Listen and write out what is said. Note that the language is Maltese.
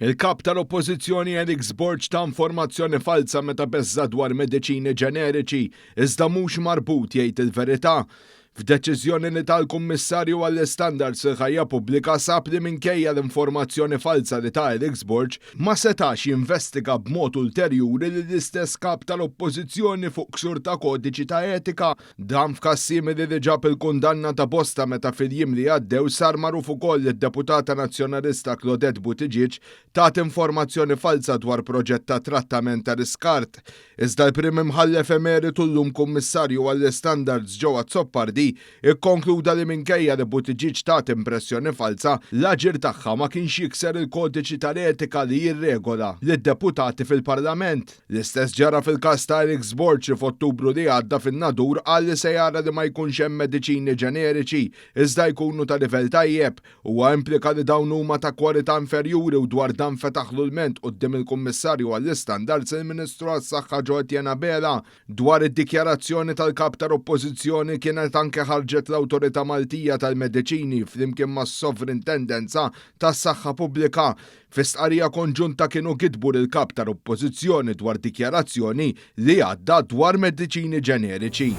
Il-Kap tal-Oppożizzjoni Alex Borg ta informazzjoni falza meta beżża' dwar mediċini ġeneriċi, iżda mhux marbut jgħid il-verità. F'deċiżjoni li ta l-Kummissarju għall-Istandards fil-Ħajja Pubblika sab li minkejja l-informazzjoni falza li ta Alex Borg, ma setax jinvestiga b'mod ulterjuri lill-istess Kap tal-Oppożizzjoni fuq ksur ta' kodiċi ta' etika. Dan f'każ simili li ġab il-kundanna ta' bosta meta fil-jiem li għaddew sar magħruf ukoll li d-deputata Nazzjonalista Claudette Buttigieg tat informazzjoni falza dwar proġett ta' trattament tal-iskart. Iżda l-Prim Imħallef Emeritu llum Kummissarju għall-Istandards Joe Azzopardi ikkonkluda li minkejja li Buttigieg tat impressjoni falza, l-aġir tagħha ma kienx jikser il-kodiċi tal-etika li jirregola lid-deputati fil-Parlament. L-istess ġara fil-każ ta' Alex Borg li f'Ottubru li għadda fin-Nadur qal li se jara li ma jkunx hemm mediċini ġeneriċi iżda jkunu ta' livell tajjeb. Huwa implika li dawn huma ta' kwalità inferjuri u dwar dan fetaħlu lment quddiem il-Kummissarju għall-Istandards il-Ministru għas-Saħħa Jo Etienne Abela. Dwar id-dikjarazzjoni tal-Kap tal-Oppożizzjoni kienet anke ħarġet l-Awtorità Maltija tal-Mediċini flimkien mas-Sovrintendenza tas-Saħħa Pubblika. Fi stqarrija konġunta kienu kitbu lill-Kap tal-Oppożizzjoni dwar dikjarazzjoni li għadda dwar mediċini ġeneriċi.